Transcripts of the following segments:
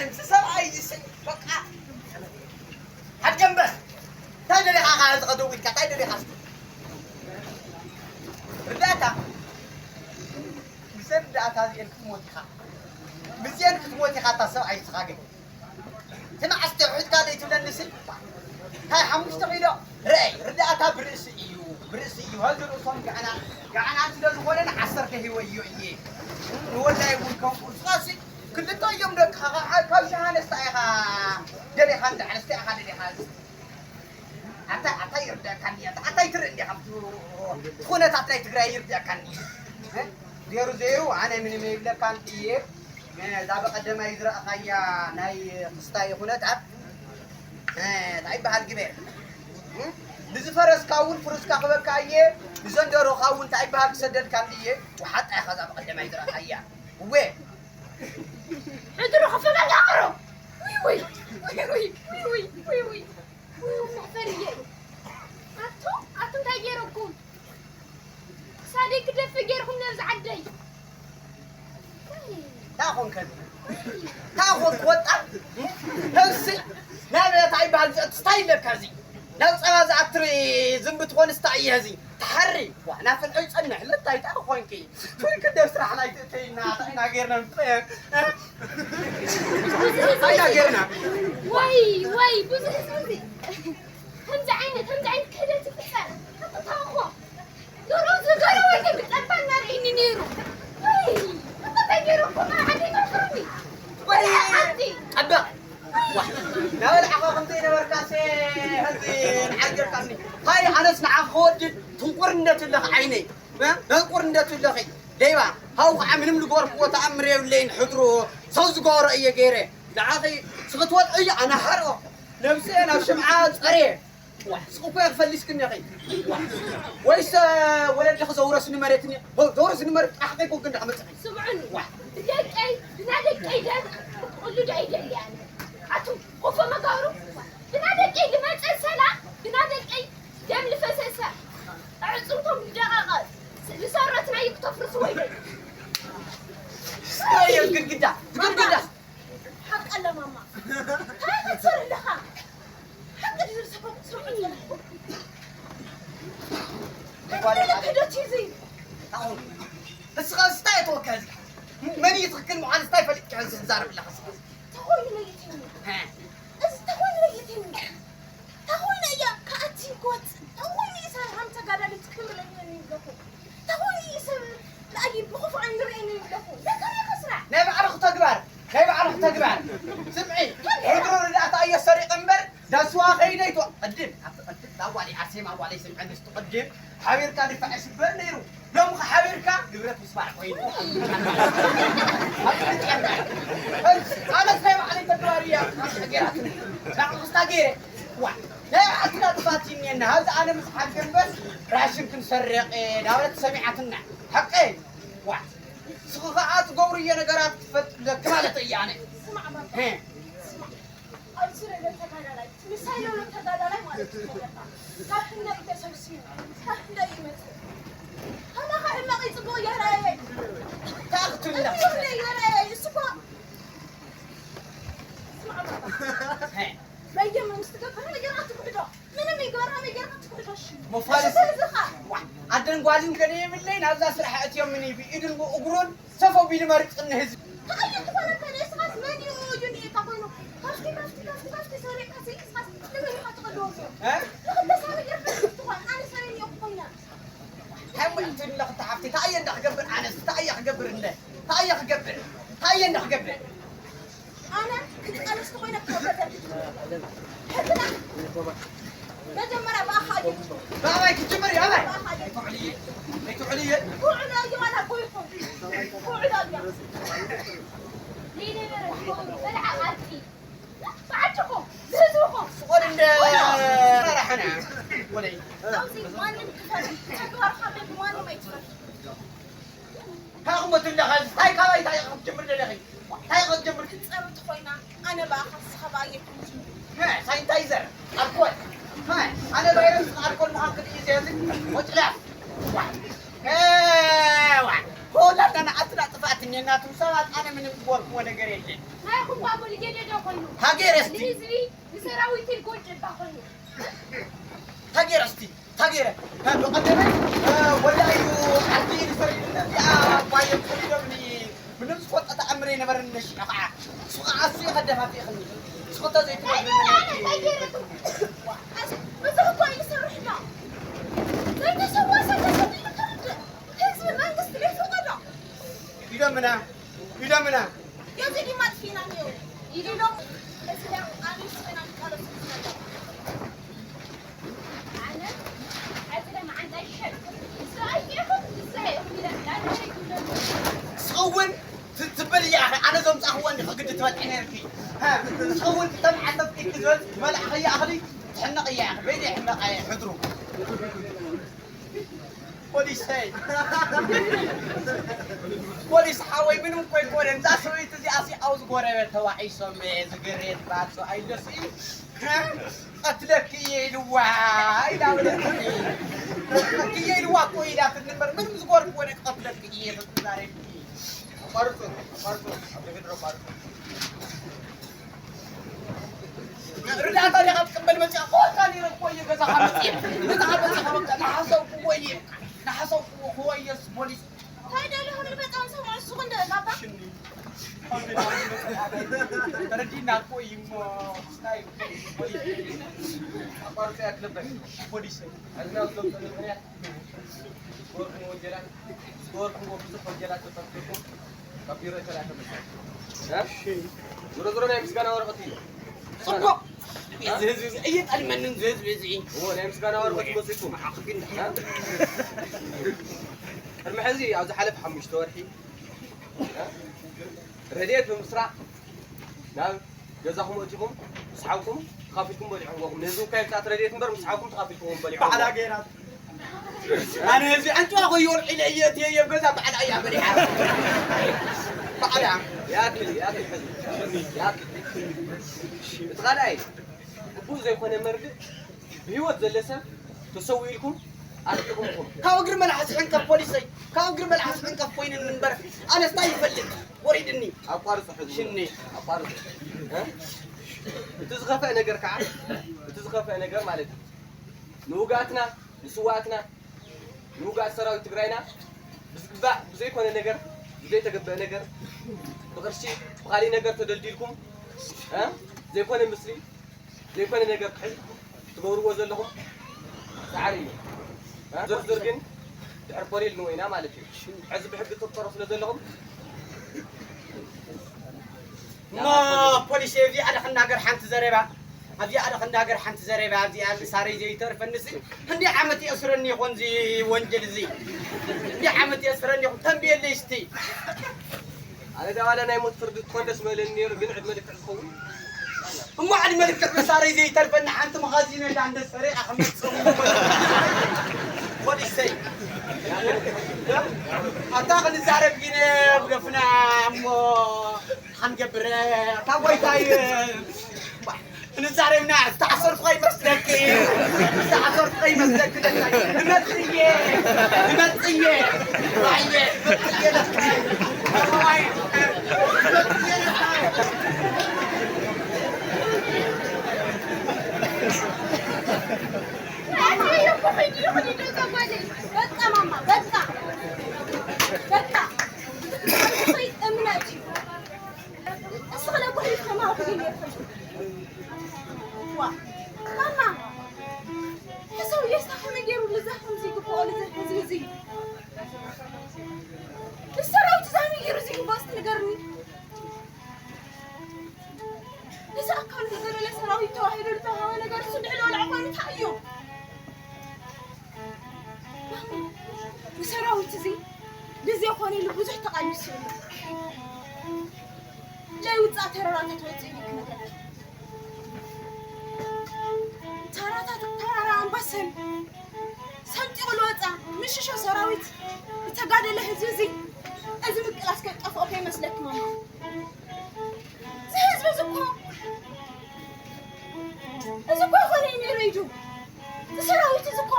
እዚ ሰብኣይ እዚ በቃ ሓጀምበር እንታይ ደሊኻ ካብ ዝኸደው ኢልካ እንታይ ደሊኻ እስኪ ርዳእታ ብዘን ርዳእታ እዚአን ክትሞት ኢኻ ብዚአን ክትሞት ኢኻ እታ ሰብኣይ ንስኻ ግን እቲ መዓስ ተውሒድካ ዘይትብለኒ ሲ እንታይ ሓሙሽተ ኪሎ ረኣይ ርዳእታ ብርእሲ እዩ ብርእሲ እዩ ሀዚ ርእሶም ገዕና ገዕና ስለ ዝኾነ ንዓሰርተ ሂወዮ እየ ንወላይ እውን ከምኡ ንስኻሲ ክልተ እዮም ደቅኻ ካብ ሸሃነ ስታ ኢኻ ደሊኻ እንዳ ኣንስቲ ኢኻ ደሊኻ ኣታ ኣታ ይርዳእካኒ ኣታ ኣታ ይትርኢ እንዲኻ ኩነታት ናይ ትግራይ ይርዳእካኒ ገይሩ ዘይሩ ኣነ ምንም ይብለካን እየ እዛ በቐደማይ ዝረእኻያ ናይ ክስታይ ኩነታት እንታይ ይበሃል ግበር ንዝፈረስካ እውን ፍሩስካ ክበካ እየ ንዘንደሮኻ እውን እንታይ ይበሃል ክሰደድካ እየ ወሓጣ ኢኻ እዛ በቐደማይ ዝረእኻያ እወ ሕድሩ ክፍበል ኣሮ ውይ ውይ ውይ ውይ ውይ ውይ ውይ ውይ መሕፈርየ ኣቶ ኣቶ እንታይ ገይረኩም ክሳደይ ክደፊ ገይርኩም ነብዚ ዓደይ እንታይ ኮንከ እንታይ ኮንክ ወጣ ነብሲ ናብ እንታይ ይበሃል ዘእትስታ ይለካ እዚ ናብ ፀባ ዝኣትሪ ዝንቢ ትኾን ስታ እየ እዚ ትሓሪ ናብ ፍልሖ ይፀንሕ ለታይ ታ ኮንኪ ፍልክ ደብ ስራሕ ናይ ትእተይና ታይና ገይርና ንጥየቅ ታይና ገይርና ወይ ወይ ብዙ ህዝቢ ከምዚ ዓይነት ከምዚ ዓይነት ክህደት ይፍፀም ተተውኮ ዶሮ ዝገረወ ግን ብጠባና ርእኒ ነይሩ ወይ እንታይ ገይሩ እኮ መርዓተይ ተውፍርኒ ወይ ሓንቲ ጠበቕ ናበልዓኻ ከምዘይነበርካሴ ሕዚ ንዓጀርካኒ ሃይ ኣነስ ንዓኻ ክወድድ ትንቁርነት ኣለኺ ዓይነይ ትንቁርነት ኣለኺ ሌባ ሃው ከዓ ምንም ዝገበርክዎ ተኣምር የብለይን ሕድሩ ሰው ዝገበሮ እየ ገይረ ንዓኺ ስኽትወልዑ እዩ ኣነ ሓርኦ ነብሰ ናብ ሽምዓ ፀርየ ስቑኮ ክፈልስክኒ ኢኺ ወይስ ወለድኺ ዘውረስኒ መሬት ዘውረስኒ መሬት ጥራሕ ከይኮንክ እንዳ ክመፅእ ስምዑኒ ብደቀይ ብናደቀይ ደም ክቕልዶ ኣይደሊ ኣነ ኣቱም ኮፎ መጋብሩ ብናደቀይ ዝመፀ ሰላም ብናደቀይ ደም ዝፈሰሰ ኣዕፅምቶም ዝደቐቐ ዝሰረትናዩ ክተፍርስዎ ይደሊ ስካየት ግድግዳ ግድግዳ ሓቂ ኣለ ማማ እንታይ ክትሰርሕ ኣለኻ ሓቂ ድዩ ዝሰፈው ሰምዑ ዝጸናሕኩ እንታይ ክህደት እዩ እዚ እስኻ እንታይ ተወካ እዚ መን እዩ ትኽክል ምዃን እንታይ ፈሊጥካ እዚ ትዛረብ ኣለኻ ተኾይኑ ለይትኒ እዚ ተኾይኑ ለይትኒ ተኾይኑ እያ ከኣቲ ክወፅእ ተኾይኑ እዩ ሳልሃም ተጋዳሊት ክምለኒ ኣለኹ ተኾይኑ እዩ ሰብ ንኣይ ብኽፉ ኣይንርእየኒ ኣለኹ ደከመ ስራሕ ናይ ባዕልኹ ተግባር ናይ ባዕልኹ ተግባር ስምዒ ሕድሮ ርዳእታ እየ ሰሪቐ እምበር ዳስዋ ኸይደይቶ ቅድም ኣብቲ ቅድም ዳዋሊ ኣርሴማ ጓለይ ስምዐ ምስቲ ቅድም ሓቢርካ ድፋዕ ይስበር ነይሩ ሎምኸ ሓቢርካ ንብረት ምስባር ኮይኑ ኣነስ ናይ ባዕለይ ተግባር እያ ገይራትኒ ናዕኹስታ ገይረ ዋ ናይ ባዕልትና ጥፋት ይኒየና ሀዚ ኣነ ምስ ሓቂ እምበር ራሽን ክንሰርቕ ዳውለት ሰሚዓትና ሓቀ ዋ ስኺ ኸዓ ትገብርዮ ነገራት ክትፈልጥ ኣለኪ ማለት እየ ኣነ ኣብዚ ዘሎ ተጋዳላይ ምሳይ ዘሎ ተጋዳላይ ማለት እዩ ካብ ህንደይ ተሰብሲቡ ካብ ህንደይ ይመፅእ ከማኻ ሕመቕ ይፅቡቕ የረኣየ እንታይ ክትብላ ይረኣየ እሱ እኮ ስማዕ በየመ ምስ ትገብር መጀመርያ ትውሕዶ ምንም ይግበራ መጀመርያ ትውሕዶ እሺ መፋለሲ እሺ ተዝኻ ኣደን ጓልን ከደ የብለይ ናብዛ ስራሕ ኣእትዮምኒ ብኢዱን ብእግሩን ሰፍ ኣቢሉ መሪፅኒ ህዝቢ ተቐይር ዝኾነ ከደ እስኻስ መን እዩ እዩ ንኢካ ኮይኑ ካብቲ ካብቲ ካብቲ ካብቲ ሰሪዕካ ስኢስኻስ ንመን ኢኻ ትቐድወሉ እ? ንኽልተ ሳበይ እርፈት ትኾን ኣነ ሳበይ እየ ኮይና ሓሙሽተ ኣለኹ ተሓፍቲ እንታይ እየ እንዳ ክገብር ኣነስ እንታይ እየ ክገብር እንደ እንታይ እየ ክገብር እንታይ እየ እንዳ ክገብር ኣነ ክትቃለስ ተኾይነ ካብ ገጠር ሕትና መጀመርያ ብኣኻ እዩ ብኣባይ ክትጅምር እዩ ኣባይ ብኣኻ እዩ ኣይትውዕልየ ኣይትውዕልየ ውዕሎ እዩ ዋላ ጎይኹም ውዕሎ እዩ ብዓድኹም ብህዝብኹም ስቆል እንደ መራሕና ወለይ ኣብዚ ማንም ክፈል ተግባርካ በብማንም ኣይትፈል ካኹም ትብለኻ እንታይ ካባይ እንታይ ክትጅምር ደለኺ እንታይ ክትጅምር ክትጸርት ኮይና ኣነ ብኣኻ ንስኻ ብኣየኩም ሳኒታይዘር ኣልኮል ኣነ ቫይረስ ኣልኮል ምዃን ክድኢ ዘዚ ወጭላ ወላዳ ንዓትና ጥፍኣት እኔናቱ ሰባት ኣነ ምንም ዝበልኩዎ ነገር የለን። ናይኹም ባቡል ገደደ ኮይኑ። ሃገር እስቲ። ንህዝቢ ንሰራዊት ይጎጭ እባ ኮይኑ። ሃገር እስቲ። ሃገር። ብቐደመ ወላዩ ዓዲ ንሰሪድ እዚኣ ባየም ሰሪዶምኒ። ምንም ዝፈልጦ ተኣምር ኣይነበረን። ነሽና ኸዓ እሱ ኸዓ እሱ እዩ ከደፋፊእኽኒ። ንስኹም ተዘይትነግሩኒ ነቲ። ብዙሕ እኮ እዩ ዝሰርሕ ኣሎ። ዘይተሰዋ ሰብ ተሰዊኡ ትርድእ። ህዝቢ መንግስቲ ዘይፈቐዶ። ኢዶምና፣ ኢዶምና። እዚ ድማ ኣጥፊእና እኒኦ። ኢዶም እዚ ደም ኣንስትና ንቃለሱ ዝነበረ። ኣነ፣ እዚ ደም ዓንዳይ ሸጥ። ንሱ ኣይእኹም፣ ንሱ ኣይእኹም ኢለ እንዳንሸይኩ ነበር። ንስኺ እውን ት-፣ ትበል እያ፣ ኣነ ዘምጻእኽዎ እንዲ ክግዲ ትበልዒ ነርኪ። ሃ፣ ንስኺ እውን እተን ዓሰርተ ኢድኪ ዝበልዕ ዝበላዕኽያ እኽሊ ትሕነቕ እያ፣ በይደ ይሕመቐ ሕድሩ። ፖሊሰይ። ፖሊስ ሓወይ፣ ምንም እኮ ኣይኮነን። እዛ ሰበይቲ እዚኣ ሲ ኣብዚ ጎረቤት ተዋሒሶም ዝገሬት ባሶ ኣይደሲ። ቀትለኪ እየ ኢልዋ ኢላ በለትኒ። ቀትለኪ እየ ኢልዋ እኮ ኢላትኒ እምበር፣ ምንም ዝገርኩዎ ነገር ቀትለኪ እየ ተዛረብኪ። ኣቋርጹ፣ ኣቋርጹ፣ ኣብ ድሕድሮ ኣቋርጹ። ርዳእታ ዲኻ ትቅበል መፂኣ? ኮታ ነይረ እኮ እየ ገዛኻ መፂአ። ገዛኻ መፂኻ በቃ ናሓሰብኩዎ እየ። ናሓሰብኩዎ ክወየስ ፖሊስ። እንታይ ደሊ ክብል መፃም ሰው እሱ ክንደ ባባ? ሽኒ። ተረዲና እኮ እዩ እሞ። እንታይ ፖሊስ? ኣቋርፀ ያክለበት ፖሊስ። ኣዝና ውስጥ ምክንያት ዝገበርኩም ወንጀላት፣ ዝገበርኩምዎ ብዙሕ ወንጀላት ተጠርጢርኩም ካብ ቢሮ የተላከ መሳርያ። እ? ዞሮ ዞሮ ናይ ምስጋና ወረቐት እዩ። ጽቡቕ። እዚ ህዝቢ እዚ እየጠልመንን፣ እዚ ህዝቢ እዚ። እዎ፣ ናይ ምስጋና ወረቐት እዩ መሲልኩም። እ? ቅድሚ ሕዚ ኣብ ዝሓለፈ ሓሙሽተ ወርሒ፣ እ? ረድኤት ብምስራዕ ናብ ገዛኹም ኣእቲኹም፣ ምስ ሓውኩም ተኻፊልኩም በሊዕኹም ኣለኹም። ነዚ እኳ የምጽኣት ረድኤት እምበር፣ ምስ ሓውኩም ተኻፊልኩም በሊዕኹም። ባዕላ ገይራ። ኣነ እዚ ዕንጭዋ ኮዮ ውልዒለ እየ፣ እቲ እየ ኣብ ገዛ ባዕላ እያ በሊዓ። ባዕላ። ያክል፣ ያክል ሕዝቢ። ያክል። እቲ ካልኣይ፣ ግቡእ ዘይኮነ መርድእ፣ ብህይወት ዘሎ ሰብ ተሰዊእልኩም ኣርሒቑም ኢኹም። ካብ እግሪ መልሓስ ሕንከፍ ፖሊሰይ፣ ካብ እግሪ መልሓስ ሕንከፍ ኮይኑኒ እምበር፣ ኣነስ እንታይ ይፈልጥ? ወሪድኒ። ኣቋርጾ ሕዝቢ። ሽኒ። ኣቋርጾ። እ? እቲ ዝኸፍአ ነገር ከዓ፣ እቲ ዝኸፍአ ነገር ማለት እዩ። ንውግኣትና፣ ንስዋኣትና፣ ንውግኣት ሰራዊት ትግራይና ብዝግባእ ብዘይኮነ ነገር፣ ብዘይተገበአ ነገር፣ ብቕርሺ፣ ብኻሊእ ነገር ተደልዲልኩም፣ እ? ዘይኮነ ምስሊ፣ ዘይኮነ ነገር ክሕዝ ትገብርዎ ዘለኹም ጻዕሪ እዩ። እ? ዝርዝር ግን ድሕር ፖሊል ንወይና ማለት እዩ። ሕዚ ብሕጊ ትጥርጠሩ ስለ ዘለኹም እሞ ፖሊስ፣ እዚኣ ዶ ክናገር ሓንቲ ዘረባ? ኣብዚኣ ዶ ክናገር ሓንቲ ዘረባ? ኣብዚኣ ምሳረይ ዘይተርፈንስ ክንደይ ዓመት የእስረኒ ይኾን እዚ ወንጀል እዚ? ክንደይ ዓመት የእስረኒ ይኾን? ተንብየለይ እስቲ። ኣነ ዳ ዋላ ናይ ሞት ፍርዲ ትኾን ደስ ምበለኒ ነይሩ፣ ግን ዕድመ ልክዕ ዝኸውን። እሞ ዕድመ ልክዕ ምሳረይ ዘይተርፈኒ ሓንቲ መኻዚነ እንዳ እንደ ሰሪቓ ክመጽእ እሞ ፖሊሰይ። ኣታ ክንዛረብ ግን ጉደፍና እሞ ሓንገብር ካብ ጎይታይ ክንዛረብና ዝተዓሰርኩ ከይመስለኪ፣ ዝተዓሰርኩ ከይመስለኪ ደላይ እመጽእ እየ፣ እመጽእ እየ፣ እመጽእ እየ ደላይ። በቃ ማማ፣ በቃ። በቃ። እምነት እዩ። እስኺ ለጉሒፍ ከማኹ ግን የብልኩም። ዋ፣ ማማ፣ ንሰውየስ ከመይ ገይሩ ልዛኸም ዝግብኦ ልዘ-፣ ህዝቢ እዚ? ንሰራዊት እዛ ከመይ ገይሩ ዝግብኦ እስቲ ንገርኒ። እዚ ኣካሉ ዝገደለ ሰራዊት ተባሂሉ ዝተዋህበ ነገር እሱ ድሕሪ ወልዐ ኮይኑ እንታይ እዩ? ንሰራዊት እዚ ግዜ ኮነ ኢሉ ብዙሕ ተቓሊሱ እዩ። ዘይውጻእ ተራራታት ወጺኡ እዩ ክነግረኪ። ተራታት-፣ ተራራ ኣምባሰል ሰንጢቑ ዝወጻ ምሽሾ ሰራዊት ዝተጋደለ ህዝቢ እዚ፣ እዚ ምቅላስ ከይጠፍኦ ከይመስለኪ ማማ። እዚ ህዝቢ እዚ እኮ፣ እዚ እኮ ይኾነ እዩ ነይሩ ኢዱ። እዚ ሰራዊት እዚ እኮ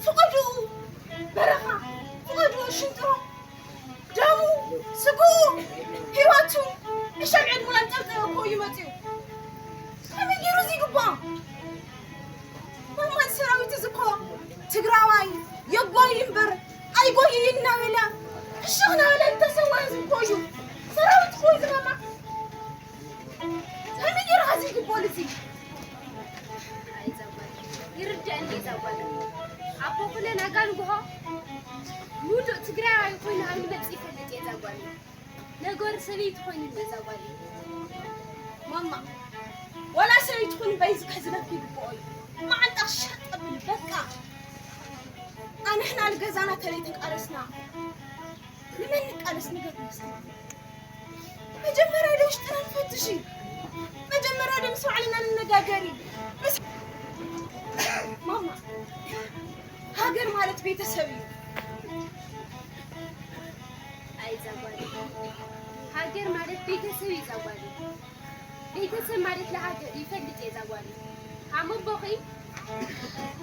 ፍቐድኡ በረኻ፣ ፍቐድኡ ሽንጥሮ፣ የጓይ እምበር ኣይጎይይ እናበለ፣ እሽኽ እናበለ እንተሰዋ ህዝቢ እኮ እዩ። ሰራዊት እኮ እዩ ዝመማ። ከመይ ገይሩ ኸዚ ይግበሉ እዚ? ኣይ፣ እዛ ጓል ይርድአኒ፣ እዛ ጓል። ኣቦ ኩለን ኣጋንጉሆ ሙሉእ ትግራዋይ ኮይኑ ሃይሉ መጽእ ይፈልጥ እየ፣ እዛ ጓል። ነገሩ ሰበይቲ ኮይኑ እዛ ጓል። ማማ፣ ዋላ ሰበይቲ ኩን በይ ዝከሕዝለኪ ይግብኦ እዩ። መዓንጣ ሸጥ ብል በቃ። ኣንሕና ልገዛና ተለይ ተቃለስና። ንመን ንቃለስ ንገር መስከ? መጀመርያ ዶ ውሽጥና ንፈትሽ እዩ። መጀመርያ ዶ ምስ ባዕልና ንነጋገር እዩ። ምስ-፣ ማማ፣ ሃገር ማለት ቤተሰብ እዩ። ኣይ፣ እዛ ጓል። ሃገር ማለት ቤተሰብ እዩ፣ እዛ ጓል። ቤተሰብ ማለት ለሃገር ይፈልጥ እየ፣ እዛ ጓል። ሃሞ ቦኺ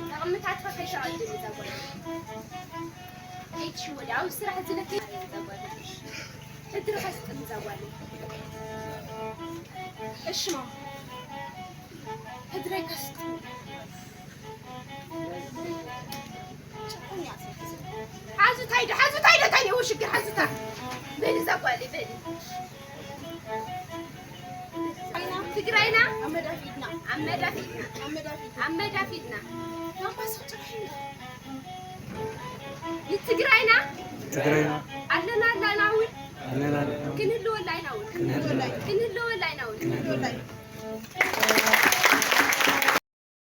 ጠቕምታትኻ ከይተቐድም፣ እዛ ጓል። ኣይትሽወዲ፣ ኣብ ስራሕ ዝለኪ፣ እዛ ጓል። ሕድሪ ከስጥም፣ እዛ ጓል። እሺ፣ ማማ። ሕድረይ ከስጥም። ሓዙታይ ዶ፣ ሓዙታይ ዶ፣ እንታይ ዶ ሽግር ሓዙታ? በሊ እዛ ጓል፣ በሊ። ትግራይና ኣብ መዳፊትና፣ ኣብ መዳፊትና፣ ኣብ መዳፊትና፣ ኣብ መዳፊትና። ናባስ ጭራሽ ንትግራይና ትግራይና ኣለና ኣላና እውን ኣለና ኣለና ክንህልወላ ኢና እውን ክንህልወላ ኢና። ክንህልወላ ኢና እውን ክንህልወላ ኢና።